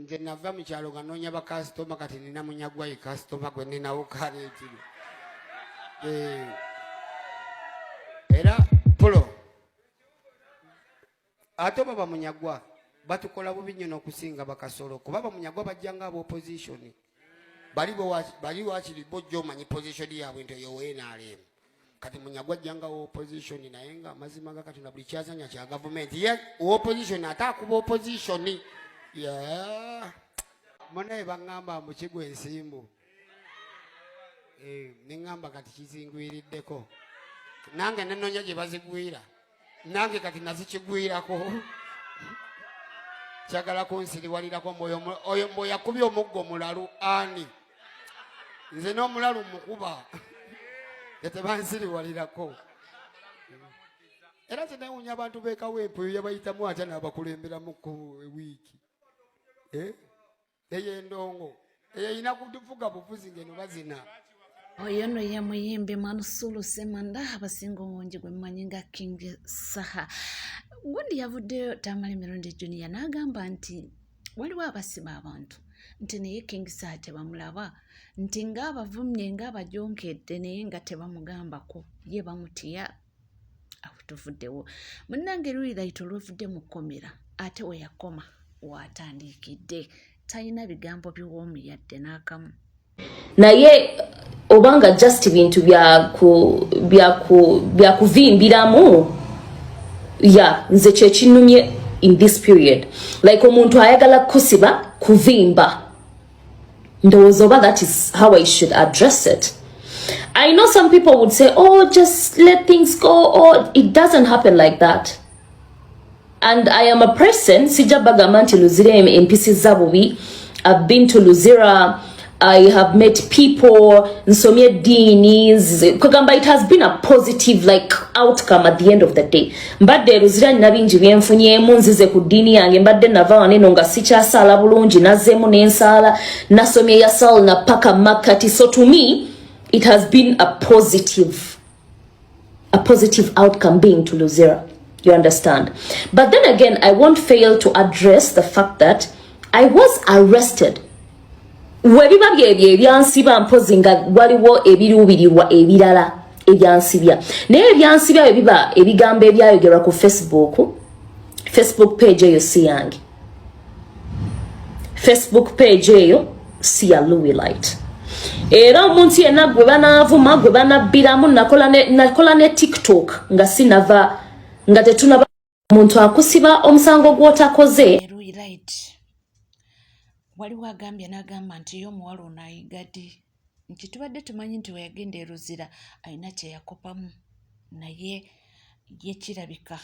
Nze nava mu kyalo nga noonya bakasitoma, kati nina Munyagwa ye kasitoma gwe ninawo kaleetire. Eh, era pulo ate oba bamunyagwa batukola bubi nnyo n'okusinga bakasolo, kuba bamunyagwa bajja nga aba opposition. Bali wakiri bojja omanyi position yaabwe nti oyo WNRM. Kati Munyagwa ajja nga opposition, naye nga amazima ga Katonda buli kyazanya kya gavumenti. Ye opposition ate akuba opposition. Yeah. Munaye baŋŋamba mbu kigwa ensimbu. Eh, neŋŋamba kati kizingwiriddeko, nange nenonya gye bazigwira, nange kati nazikigwirako. Kyagala kunsiriwalirako mbu oyo mbu yakubye omuggo mulalu. Ani? Nze n'omulalu mukuba, tebansiriwalirako. Era tenewunya abantu b'ekawempe, oyo yabayitamu atya n'abakulemberamu ku wiiki? Eh? Eyo endongo eyo erina kutuvuga buvuzi ngeno bazina. Oyo nno ye muyimbi Manusulu Semanda, abasinga obungi gwe mumanyi nga King Saha. Gundi yavuddeyo Tamale Mirundi Junior n'agamba nti waliwo abasiba abantu, nti naye King Saha tebamulaba, nti ng'abavumye, ng'abajonkedde, naye nga tebamugambako, ye bamutya. Awo tuvuddewo munnange Luwilight olwavudde mu kkomera, ate we yakoma waatandikidde, talina bigambo biwoomu yadde n'akamu. Naye obanga just bintu byakuvimbiramu ya nze kyekinumye in this period, like omuntu ayagala kusiba kuvimba. Ndowooza oba that is how I should address it. I know some people would say, "Oh, just let things go," or it doesn't happen like that. And I am a person, sijja bagamba nti Luzira empisizza bubi. I've been to Luzira, I have met people, nsomye eddiini, kugamba it has been a positive, like, outcome at the end of the day. Mbadde Luzira nina bingi byenfunyeemu, nzize ku ddiini yange. Mbadde nava waneno nga sikyasaala bulungi, nazzeemu n'ensaala, nasomye yasal na paka makati. So to me it has been a positive outcome being to Luzira. You understand? But then again, I won't fail to address the fact that I was arrested. We biba byebyo ebyansiba, mpozi nga waliwo ebiruubirirwa ebirala ebyansibya. Naye ebyansibya bwe biba ebigambo ebyayogerwa ku Facebook, Facebook page eyo si yange. Facebook page eyo si ya Louis Light. Era omuntu yenna gwe banaavuma, gwe banabbiramu, nakola ne TikTok nga sinava, nga tetunaba. Omuntu akusiba omusango gw'otakoze. Luwi Light waliwo agambye n'agamba nti ye omuwala ono ayiga ddi, nti tubadde tumanyi nti weyagenda e Luzira alina kye yakopamu, naye ye kirabika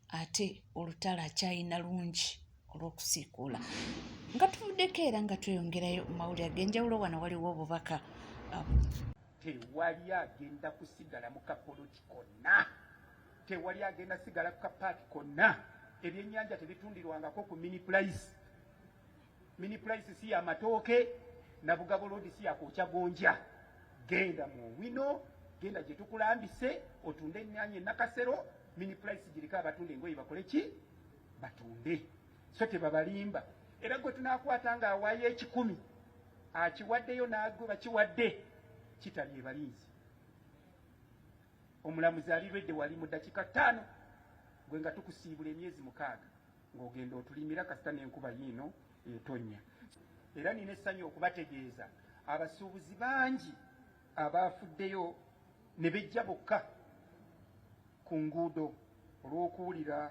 ate olutalo akyayina lungi olw'okusiikuula. Nga tuvuddeko era nga tweyongerayo mu mawulire ag'enjawulo, wano waliwo obubaka. Tewali agenda kusigala mu kapoloti konna, tewali agenda sigala ku kapaati konna. Ebyennyanja tebitundirwangako ku mini price. Mini price si yamatooke, Nabugabo Road si yakwokya gonja. Genda mu Owino, genda gye tukulambise otunde ennyaanya enakasero. Mini price giriko abatunda engoye bakole ki? Batunde. So tebabalimba. Era gwe tunakwata nga awaayo 100 akiwaddeyo, nagwe bakiwadde kitabye balinzi. Omulamuzi alirwedde wali mu ddakiika 5, gwe nga tukusiibula emyezi 6 ng'ogenda otulimira, kasita n'enkuba yiino etonnya. Era nina essanyu okubategeeza abasuubuzi bangi abaafuddeyo ne bejja bokka ku nguudo olw'okuwulira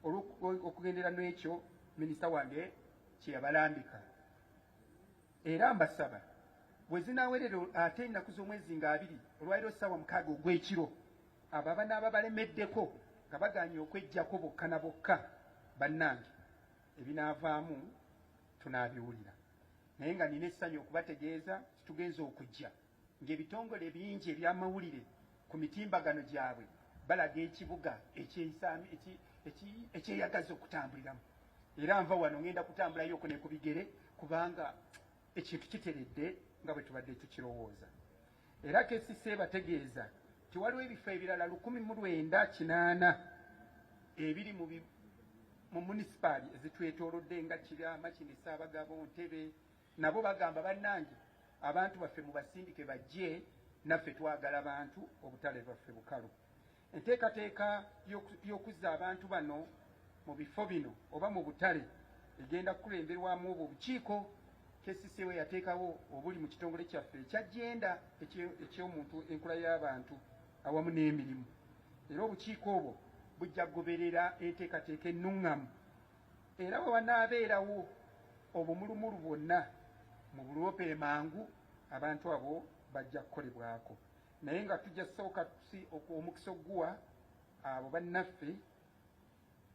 okugendera n'ekyo minisita wange kye yabalambika. Era mbasaba bwe zinaawerera ate ennaku z'omwezi nga 20, olwaliro ssaawa 6 ogw'ekiro, abo abanaaba balemeddeko nga baganye okwejjako bokka na bokka, bannange, ebinaavaamu tunaabiwulira. Naye nga nina essanyu okubategeeza titugenza okujja ng'ebitongole bingi ebyamawulire ku mitimbagano gyabwe balaga ekibuga ekyeyagaza okutambuliramu. Era nva wano ngenda kutambulayoko ne ku bigere, kubanga ekintu kiteredde nga bwe tubadde tukirowooza. Era KCC bategeeza nti waliwo ebifo ebirala 1980 ebiri mu mu munisipaali ezitwetoolodde nga Kira, Makindye Ssaabagabo, Ntebe nabo bagamba bannange abantu baffe mubasindike bajje naffe twagala bantu obutale bwaffe bukalu. Enteekateeka y'okuzza abantu bano mu bifo bino oba mu butale egenda kukulemberwamu obwo obukiiko KCCA bwe yateekawo obuli mu kitongole kyaffe ekya jenda eky'omuntu enkula y'abantu awamu n'emirimu era obukiiko obwo bujja kugoberera enteekateeka ennungamu era bwe wanaabeerawo obumulumulu bwonna mu buloope mangu abantu abo bajja kukolebwako naye nga tujja sooka omukisa okuguwa abo bannaffe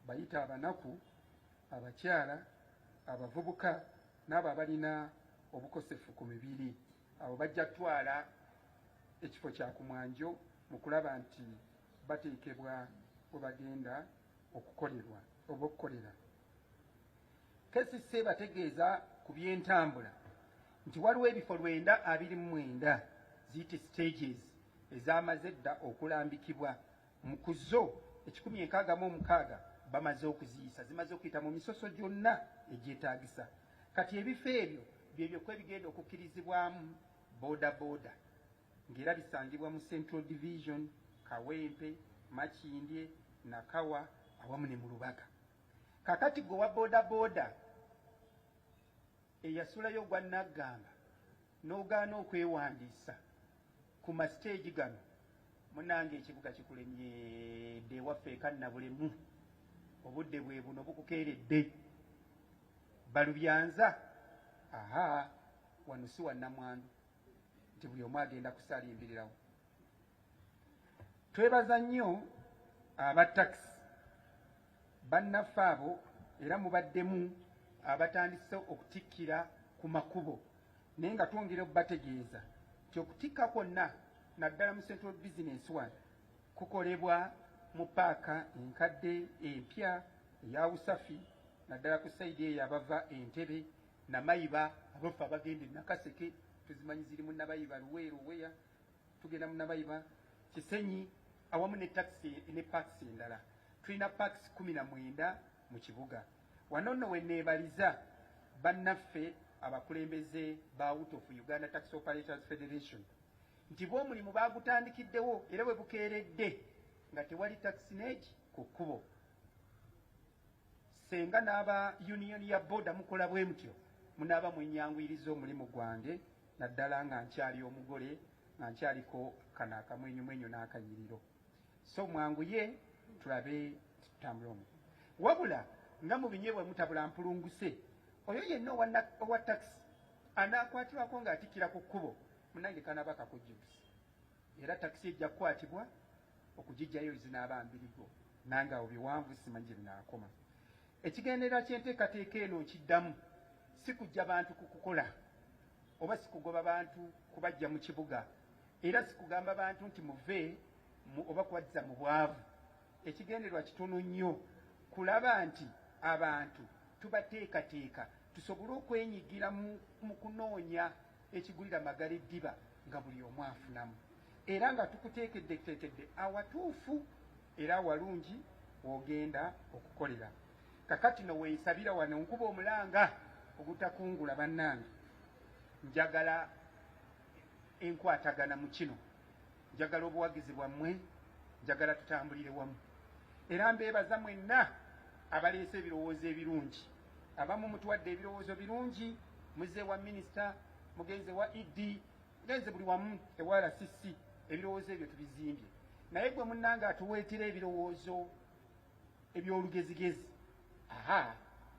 bayita abanaku abakyala abavubuka n'abo abalina obukosefu ku mibiri abo bajja kutwala ekifo kya kumwanjo mu kulaba nti bateekebwa we bagenda okukolerwa oba okukolera. KCCA ebategeeza ku by'entambula nti waliwo ebifo 929 ziyite stages ezamaze dda okulambikibwa mu ku zo 166 bamaze okuziyisa zimaze okuyita mu misoso gyonna egyetaagisa kati ebifo ebyo byebyokka ebigenda okukkirizibwamu boda boda ng'era bisangibwa mu Central Division, Kawempe, Makindye, Nakawa awamu ne mu Lubaga. Kakati gwe wa bodaboda eyasulayo ogwa naggamba n'ogaana okwewandiisa ku masiteegi gano munange ekibuga kikulemyedde ewaffe eka Nabulemu obudde bwe buno bukukeeredde balubyanza aha wano si wa nnamwandu nti buli omu agenda kusalimbirirawo. Twebaza nnyo aba takisi bannaffe abo era mubaddemu abatandise okutikkira ku makubo naye nga twongera okubategeeza nti okutikka kwonna naddala mu Central Business one kukolebwa mu paaka enkadde empya eya Usafi naddala ku sayidi eyo abava Entebbe Namayiba abaffe abagenda e Nakaseke tuzimanyi ziri mu Nabayiba Luweero weya tugenda mu Nabayiba Kisenyi awamu ne takisi ne parks endala tulina parks 19 mu kibuga wano nno weneebaliza bannaffe abakulembeze ba out of Uganda Taxi Operators Federation nti bo omulimu baagutandikiddewo era bwe bukeeredde nga tewali takisi neegi ku kkubo Senga n'aba union ya boda mukola bwe mutyo munaaba mwenyanguyiriza omulimu gwange naddala nga nkyali omugole nga nkyaliko kano akamwenyumwenyu n'akanyiriro so mwanguye tulabe tutambule omu wabula nga mu binyeebwa mutabula mpulunguse oyo yenna owa takisi anaakwatibwako ng'atikkira ku kkubo munange kanaaba kakujjukiza era takisi ejja kukwatibwa okugijjayo zinaaba mbirigo nange awo biwanvu simanyi gye binaakoma. Ekigendererwa ky'enteekateeka eno nkiddamu si kuggya bantu ku kukola oba si kugoba bantu kubaggya mu kibuga era si kugamba bantu nti muve mu oba kubazza mu bwavu. Ekigendererwa kitono nnyo kulaba nti abantu tubateekateeka tusobole okwenyigira mu kunoonya ekigulira Magala eddiba nga buli omu afunamu era nga tukuteekeddeteekedde awatuufu era awalungi w'ogenda okukolera. Kakati no wensabira wano nkuba omulanga ogutakungula bannange, njagala enkwatagana mu kino, njagala obuwagizi bwammwe, njagala tutambulire wamu era mbeebaza mwenna abaleese ebirowoozo ebirungi. Abamu mutuwadde ebirowoozo birungi, muzze ewa minisita, mugenze ewa ED, mugenze buli wamu ewa RCC, ebirowoozo ebyo tubizimbye. Naye gwe munnange atuweetera ebirowoozo eby'olugezigezi, aha,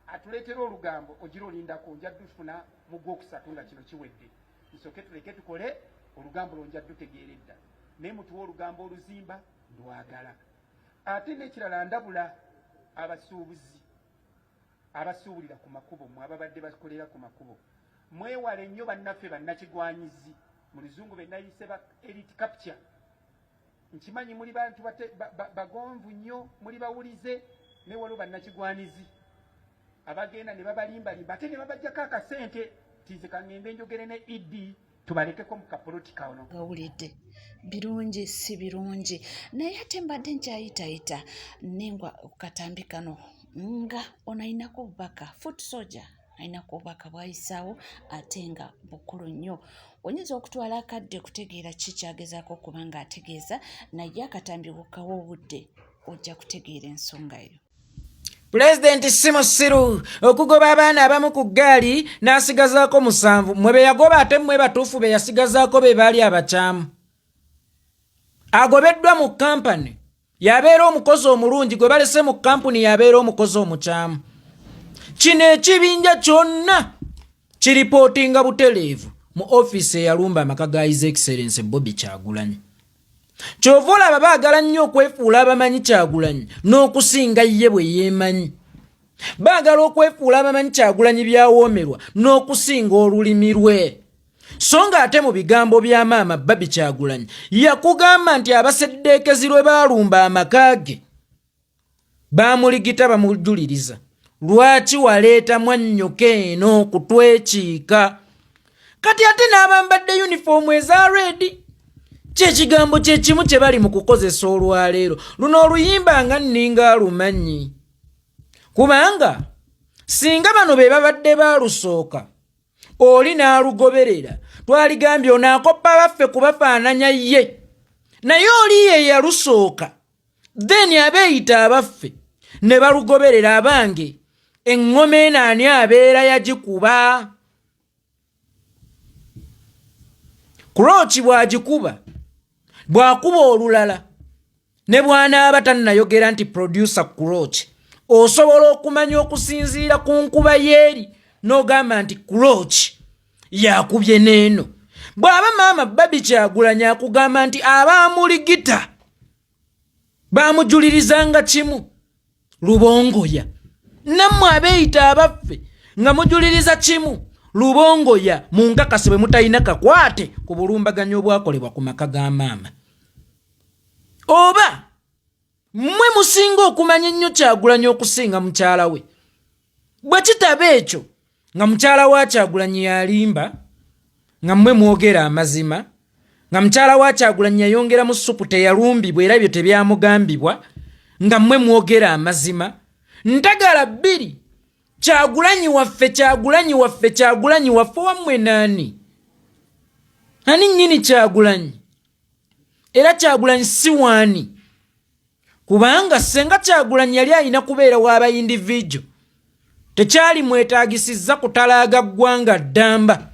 atuleetera olugambo, ogira olindako nja dufuna mu gwokusatu nga kino kiwedde, nsooke tuleke tukole olugambo lwo nja dutegeera edda, naye mutuwe olugambo oluzimba ndwagala. Ate n'ekirala ndabula abasuubuzi abasuubulira ku makubo, mwe ababadde bakolera ku makubo, mwewale nnyo bannaffe bannakigwanyizi, mu luzungu be nayise ba elite capture. Nkimanyi muli bantu bagonvu nnyo, muli bawulize, naye waliwo bannakigwanizi abagenda ne babalimbalimba ate ne babajjako akasente nti nze kangende njogere ne ED tubalekeko mu kapoloti kano. Gawulidde birungi si birungi naye ate mbadde nkyayitayita nengwa ku katambi kano. Nga ono alinako obubaka, foot soldier alinako obubaka bw'ayisaawo ate nga bukulu nnyo. Oyinza okutwala akadde okutegeera ki ky'agezaako okuba ng'ategeeza, naye akatambi bw'okawa obudde ojja kutegeera ensonga yo. Pulezidenti si musiru okugoba abaana abamu ku ggaali n'asigazaako musanvu. Mmwe be yagoba ate mmwe batuufu be yasigazaako be baali abakyamu. Agobeddwa mu kampani yabeera omukozi omulungi, gwe balese mu kampuni yabeera omukozi omukyamu. Kino ekibinja kyonna kiripootinga butereevu mu ofiisi eyalumba amaka ga His Excellency Bobi Kyagulanyi. Kyova olaba baagala nnyo okwefuula abamanyi Kyagulanyi n'okusinga ye bwe yeemanyi. Baagala okwefuula abamanyi Kyagulanyi by'awoomerwa n'okusinga olulimi lwe. So ng'ate mu bigambo bya maama Barbie Kyagulanyi yakugamba nti abaseddeekezi lwe baalumba amaka ge baamuligita bamujuliriza, lwaki waleeta mwannyoko eno kutwekiika? Kati ate n'abambadde yunifoomu eza reedi, kyekigambo kyekimu kye bali mu kukozesa olwaleero. Luno oluyimba nga nninga alumanyi, kubanga singa bano be babadde baalusooka oli n'alugoberera, twaligambye ono akoppa baffe kubafaananya ye, naye oli ye yalusooka, then abeeyita abaffe ne balugoberera. Abange, eŋŋoma eno ani abeera yagikuba? Kuroki bw'agikuba, bw'akuba olulala ne bw'anaaba tannayogera nti producer Kuroki, osobola okumanya okusinziira ku nkuba yeeri n'ogamba nti Kuroki yakubye n'eno. Bw'aba maama Barbie Kyagulanyi akugamba nti abaamuligita baamujulirizanga kimu Lubongoya, nammwe abeeyita abaffe nga mujuliriza kimu Lubongoya, mu nkakasi bwe mutalina kakwate ku bulumbaganyi obwakolebwa ku maka ga maama. Oba mmwe musinga okumanya ennyo Kyagulanyi okusinga mukyala we? Bwe kitaba ekyo, nga mukyala wa Kyagulanyi yalimba, nga mmwe mwogera amazima, nga mukyala wa Kyagulanyi yayongeramu ssupu teyalumbibwa era ebyo tebyamugambibwa, nga mmwe mwogera amazima. Ntagala bbiri, Kyagulanyi waffe, Kyagulanyi waffe, Kyagulanyi waffe, wammwe naani? Ani nnyini Kyagulanyi? Era Kyagulanyi si waani? Kubanga senga Kyagulanyi yali alina kubeera w'aba individual, tekyali mwetaagisizza kutalaaga ggwanga ddamba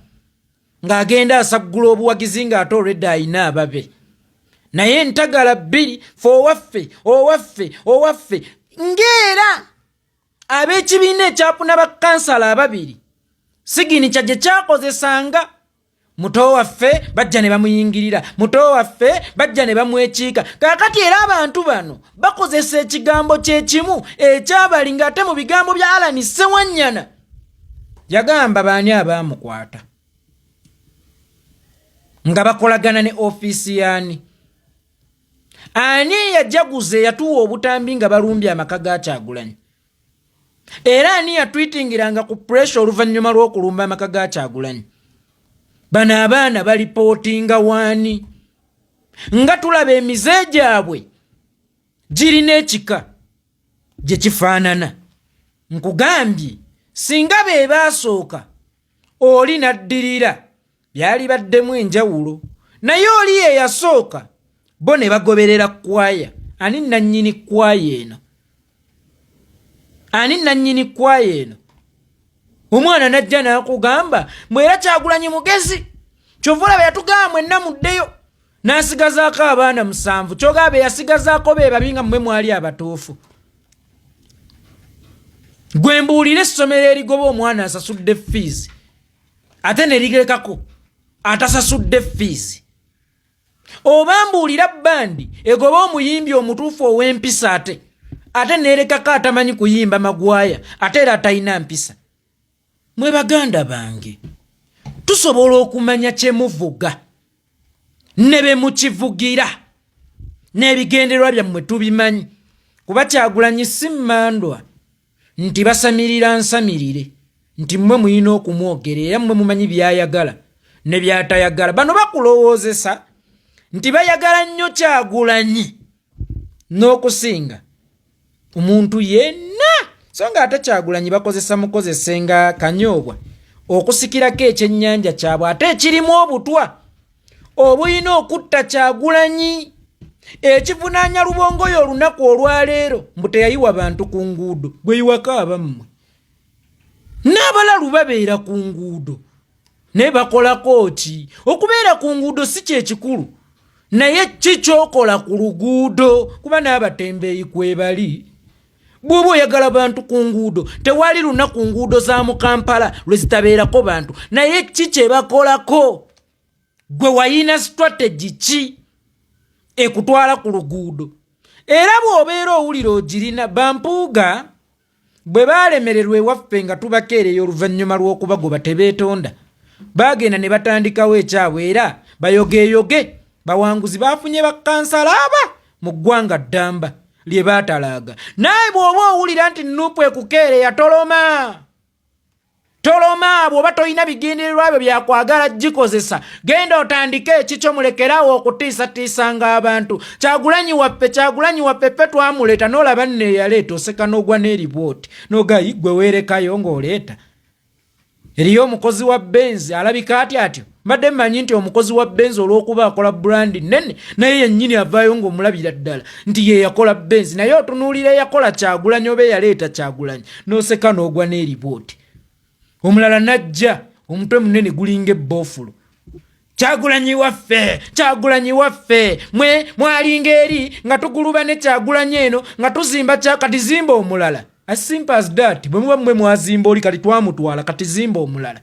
ng'agenda asaggula obuwagizi ng'ate olwedda alina ababe. Naye ntagala bbiri, fe owaffe, owaffe, owaffe, ng'era ab'ekibiina ekyafuna bakkansala ababiri siginikya gye kyakozesanga muto waffe bajja ne bamuyingirira, muto waffe bajja ne bamwekiika. Kaakati era abantu bano bakozesa ekigambo kye kimu ekyabali, ng'ate mu bigambo bya Alani Ssewanyana yagamba baani abaamukwata nga bakolagana ne ofiisi yaani? Ani eyajaguza eyatuwa obutambi nga balumbye amaka ga Kyagulanyi? Era ani yatwitingiranga ku pressure oluvannyuma lw'okulumba amaka ga Kyagulanyi? Bano abaana balipootinga waani? Nga tulaba emize gyabwe girina ekika gye kifaanana. Nkugambye singa be baasooka oli n'addirira byalibaddemu enjawulo, naye oli ye yasooka bo ne bagoberera kwaya. Ani nannyini kwaya eno? Ani nannyini kwaya eno? Omwana n'ajja n'akugamba mbu era Kyagulanyi mugezi, kyova olaba yatugamba mwenna muddeyo, n'asigazaako abaana 7. Kyogamba be yasigazaako be babi nga mmwe mwali abatuufu. Gwe mbuulira essomero erigoba omwana asasudde fiizi ate ne lirekako atasasudde fiizi, oba mbuulira bandi egoba omuyimbi omutuufu ow'empisa ate neerekako atamanyi kuyimba magwaya ate era atalina mpisa. Mwe baganda bange tusobola okumanya kye muvuga ne be mukivugira n'ebigendererwa byammwe tubimanyi, kuba Kyagulanyi si mmandwa nti basamirira nsamirire nti mmwe mulina okumwogera era mmwe mumanyi by'ayagala ne by'atayagala. Bano bakulowoozesa nti bayagala nnyo Kyagulanyi n'okusinga omuntu yenna. So nga ate Kyagulanyi bakozesa mukozese nga kanyoobwa okusikirako ekyennyanja kyabwe ate ekirimu obutwa obulina okutta Kyagulanyi ekivunaanya Lubongoya olunaku olwaleero mbu teyayiwa bantu ku nguudo. Gweyiwako abammwe n'abalalu babeera ku nguudo naye bakolako ki? Okubeera ku nguudo si kyekikulu, naye ki kyokola ku luguudo, kuba n'abatembeeyi kwebali. Bw'oba oyagala bantu ku nguudo, tewali lunaku nguudo za mu Kampala lwe zitabeerako bantu, naye ki kye bakolako? Gwe wayina strategy ki ekutwala ku luguudo? Era bw'obeera owulira ogirina, bampuuga bwe baalemererwa ewaffe nga tubakeereya oluvannyuma lw'okubagoba tebeetonda, baagenda ne batandikawo ekyabwe era bayogeeyoge. Bawanguzi baafunye bakkansala aba mu ggwanga ddamba lye baatalaaga. Naye bw'oba owulira nti Nuupu ekukeereya, toloma toloma. Bw'oba tolina bigendererwa byo byakwagala gikozesa, genda otandike ekikyo, mulekerawo okutiisatiisanga abantu. Kyagulanyi waffe, Kyagulanyi waffe, ffe twamuleeta. N'olaba nno eyaleeta oseka n'ogwa n'eribooti n'ogayi gwe weerekayo ng'oleeta. Eriyo omukozi wa Benzi alabika atya atyo? Mbadde mmanyi nti omukozi wa Benzi olw'okuba akola brandi nnene naye yennyini avaayo ng'omulabira ddala nti ye yakola Benzi, naye otunuulira eyakola Kyagulanyi oba eyaleeta Kyagulanyi n'oseka n'ogwa n'eribooti. Omulala n'ajja omutwe munene gulinga ebboofulu, Kyagulanyi waffe, Kyagulanyi waffe, mwe mwalinga eri nga tuguluba ne Kyagulanyi eno nga tuzimba kya kati zimba omulala. As simple as that. Bwe muba mmwe mwazimba oli kati twamutwala, kati zimba omulala,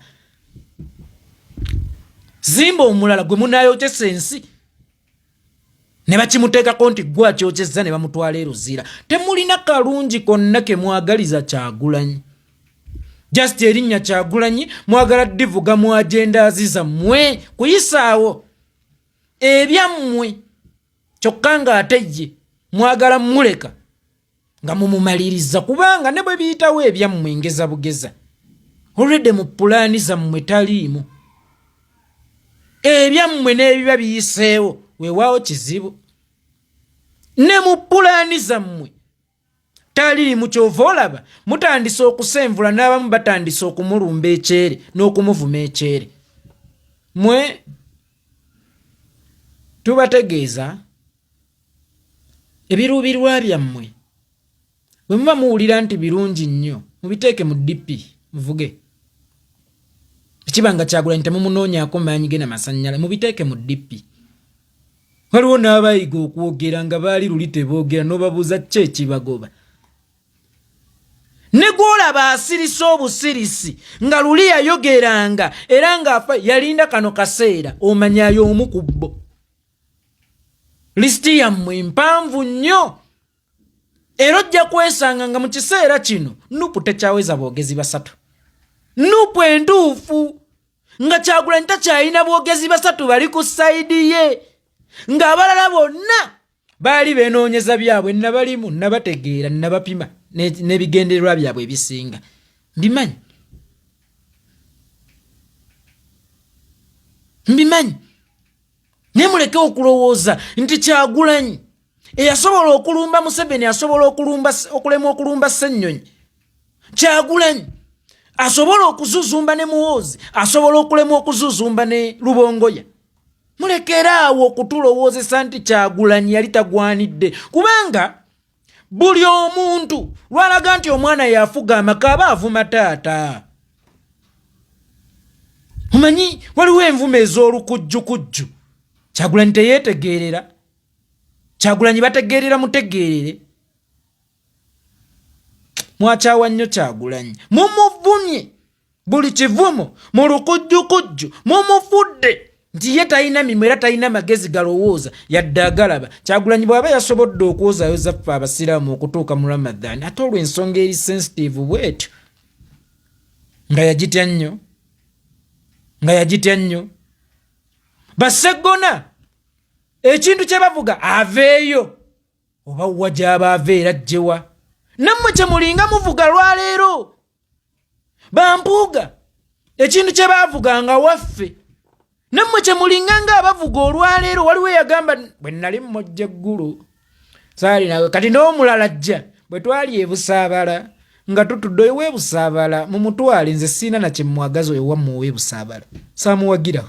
zimba omulala gwe munayokyesa ensi. Ne bakimuteekako nti gwe akyokyezza ne bamutwala e Luzira. Temulina kalungi konna ke mwagaliza Kyagulanyi, just erinnya Kyagulanyi mwagala divuga mu agendazi zammwe kuyisaawo ebyammwe, kyokka ng'ate ye mwagala muleka nga mumumaliriza, kubanga ne bwe biyitawo ebyammwe ngeza bugeza olwedde mu pulaani zammwe taliimu. Ebyammwe n'ebiba biyiseewo weewaawo kizibu, ne mu pulaani zammwe taliimu. Kyova olaba mutandise okusenvula n'abamu batandise okumulumba ekyere n'okumuvuma ekyere. Mwe tubategeeza ebiruubirwa byammwe bwe muba muwulira nti birungi nnyo, mubiteeke mu DP muvuge. Ekiba nga Kyagulanyi temumunoonyaako maanyi ge na masannyala, mubiteeke mu DP. Waliwo n'abayiga okwogera nga baali luli teboogera, n'obabuuza ki ekibagoba. Ne gw'olaba asirise obusirisi nga luli yayogeranga era ng'afa yalinda kano kaseera, omanyayo omu ku bo. Lisiti yammwe mpanvu nnyo era ojja kwesanga nga mu kiseera kino Nupu tekyaweza boogezi basatu. Nupu entuufu nga Kyagulanyi takyalina boogezi basatu bali ku sayidi ye, ng'abalala bonna baali benoonyeza byabwe. Nabalimu, nabategeera, nabapima n'ebigendererwa byabwe ebisinga mbimanyi, mbimanyi. Naye muleke okulowooza nti Kyagulanyi eyasobola okulumba Museveni asobola okulema okulumba Ssennyonyi. Kyagulanyi asobola okuzuzumba ne Muwoozi, asobola okulema okuzuzumba ne Lubongoya. Mulekeraawo okutulowoozesa nti Kyagulanyi yali tagwanidde, kubanga buli omuntu lwalaga nti omwana yafuga amaka aba avuma taata. Omanyi waliwo envuma ez'olukujjukujju. Kyagulanyi teyeetegeerera, Kyagulanyi bategeerera mutegeerere. Mwakyawa nnyo Kyagulanyi, mumuvumye buli kivumo mu lukujjukujju, mumufudde nti ye talina mimwa era talina magezi galowooza yadde agalaba. Kyagulanyi bw'aba yasobodde okwozayoza ffe abasiraamu okutuuka mu Ramadhan, ate olwo ensonga eri sensitive bwetyo nga yagitya nnyo, nga yagitya nnyo. Baseggona ekintu kye bavuga aveeyo oba wa gy'aba ava era ajjewa. Nammwe kye mulinga muvuga lwaleero, bampuuga ekintu kye baavuganga waffe, nammwe kye mulinga nga abavuga olwaleero. Waliwo eyagamba bwe nali mmojja eggulu saali nawe, kati n'omulala ajja bwe twali e Busaabala. Nga tutudde oyo webusaabala mumutwale, nze siina nakyemwagaza oyo wammwe owebusaabala, saamuwagira.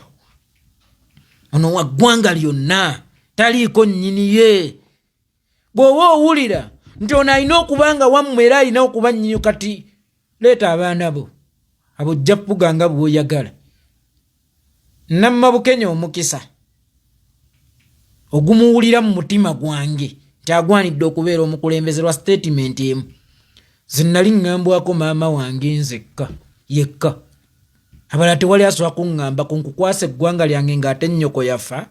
Ono wa ggwanga lyonna, taliiko nnyini ye. Bw'oba owulira nti ono alina okuba nga wammwe era alina okuba nnyini, kati leeta abaana bo abo, ojja kufuga nga bw'oyagala. Namma Bukenya omukisa ogumuwulira mu mutima gwange nti agwanidde okubeera omukulembeze lwa sitatimenti emu zenali ŋŋambwako maama wange nzekka yekka, abalala tewali asobola kuŋŋambako nkukwasa eggwanga lyange ng'ate nnyoko yafa.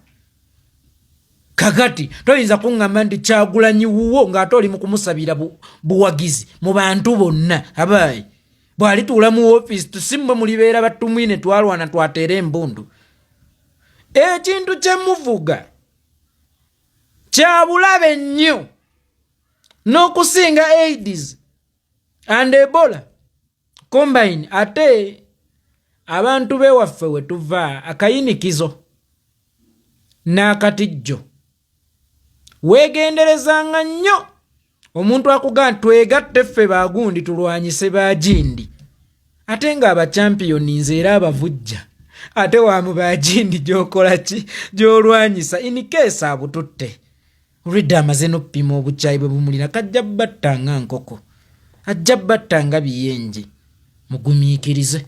Kakati toyinza kuŋŋamba nti Kyagulanyi wuwo ng'ate oli mu kumusabira buwagizi mu bantu bonna. Abaayi bw'alituula mu ofiisi, tusimmwe mulibeera batumwine twalwana twateera embundu. Ekintu kye muvuga kya bulabe nnyo n'okusinga AIDS and Ebola combine. Ate abantu bewaffe we tuva akayinikizo n'akatijjo, weegenderezanga nnyo omuntu akugaa nti twegatte ffe bagundi tulwanyise bagindi, ate nga abachampiyoni nze era abavujja, ate wamu bagindi gyokola ki gyolwanyisa in case abututte olwedde amaze n'okupima obukyayi bwe bumulina, kajja batta nga nkoko, ajja batta nga biyenje. Mugumiikirize,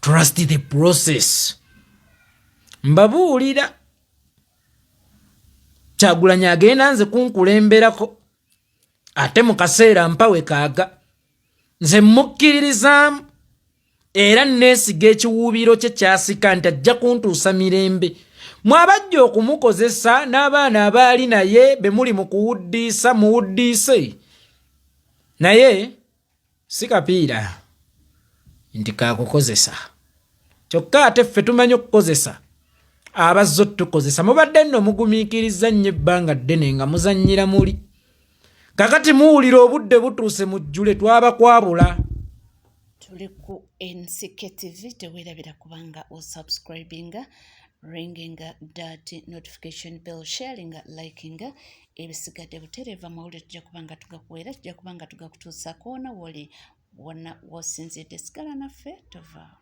trust the process. Mbabuulira, Kyagulanyi agenda nze kunkulemberako, ate mu kaseera mpawe kaaga nze mukkiririzaamu era neesiga ekiwuubiro kye kyasika nti ajja kuntuusa mirembe. Mwabajja okumukozesa n'abaana abaali naye be muli mu kuwuddiisa, muwuddiise naye si kapiira nti kakukozesa. Kyokka ate ffe tumanyi okukozesa abazze otukozesa. Mubadde nno mugumiikiriza nnyo ebbanga ddene nga muzannyira muli, kakati muwulira obudde butuuse mujjule twabakwabula. Tuli ku NCK TV, teweerabira kubanga osubscribinga, ringinga that notification bell, sharinga, likinga. Ebisigadde butereeva mawulire tujja kuba nga tugakuweera, tujja kuba nga tugakutuusaako wona woli, wonna wosinzidde. Sigala naffe, tovaawo.